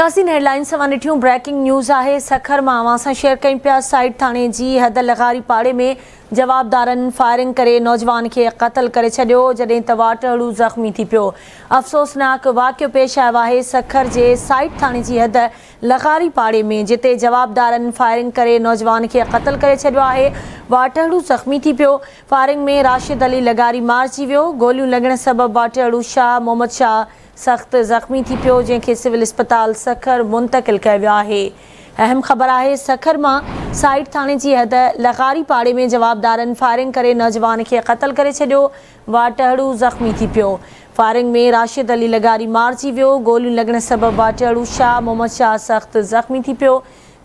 ناظرين هيڊلائنس اوهان ڏٺيون بريڪنگ نيوز آهي سکر مان اوهان سان شيئر ڪيون پيا سائيڊ ٿاڻي جي حد لغاري پاڙي ۾ جوابدارن فائرنگ ڪري نوجوان کي قتل ڪري ڇڏيو جڏهن ته واٽهڙو زخمي ٿي پيو افسوسناڪ واقعو پيش آيو آهي سکر جي سائيڊ ٿاڻي جي حد لغاري پاڙي ۾ جتي جوابدارن فائرنگ ڪري نوجوان کي قتل ڪري ڇڏيو آهي واٽهڙو زخمي ٿي پيو فائرنگ ۾ راشد علي لغاري مارجي ويو گوليون لڳڻ سبب واٽهڙو شاهه محمد شاهه سخت زخمي ٿي پيو جنهن کي سول اسپتال سکر منتقل ڪيو ويو آهي. اهم خبر آهي سکر مان سائيٽ ٿاڻي جي حد لغاري پاڙي ۾ جوابدارن فائرنگ ڪري نوجوان کي قتل ڪري ڇڏيو واٽهڙو زخمي ٿي پيو فائرنگ ۾ راشد علي لغاري مارجي ويو گوليون لڳڻ سبب واٽهڙو شاهه محمد شاهه سخت زخمي ٿي پيو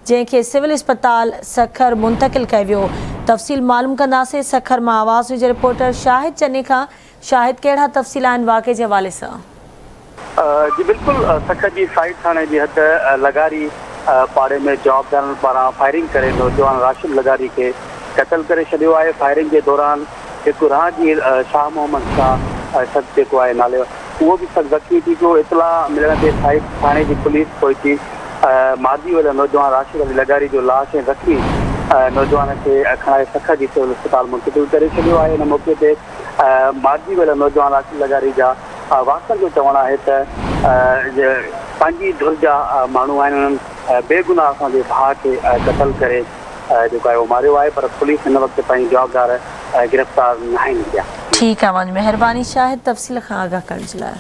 جنهن کي سول اسپتال سکر منتقل ڪيو ويو تفصيل معلوم ڪنداسين سکر مان آواز نيوز جي رپورٽر شاهد چني کان شاهد ڪهڙا تفصيل آهن واقعي جي حوالي سان؟ جي بلڪل سکر جي سائيڊ ٿاڻي جي حد لغاري پاڙي ۾ جوابدارن پاران فائرنگ ڪري نوجوان راشد لغاري کي قتل ڪري ڇڏيو آهي فائرنگ جي دوران هڪ راهگير شاهه محمد شاهه شخص جيڪو آهي نالي اهو به سخت زخمي ٿي پيو اطلاع ملڻ تي سائيڊ ٿاڻي جي پوليس پهچي مارجي ويل نوجوان راشد علي لغاري جو لاش ۽ زخمي نوجوان کي کڻائي سکر جي سول اسپتال منتقل ڪري ڇڏيو آهي ان موقعي تي مارجي ويل نوجوان راشد لغاري جا وارثن جو چوڻ آهي ته پنهنجي ڌر جا ماڻهو آهن انهن بيگناهه اسان جي ڀاء کي قتل ڪري جيڪو آهي اهو ماريو آهي پر پوليس هن وقت تائين جوابدار گرفتار ناهن ڪيا. ٺيڪ آ اوهان جي مهرباني شاهد تفصيل کان آگاهه ڪرڻ جي لاء.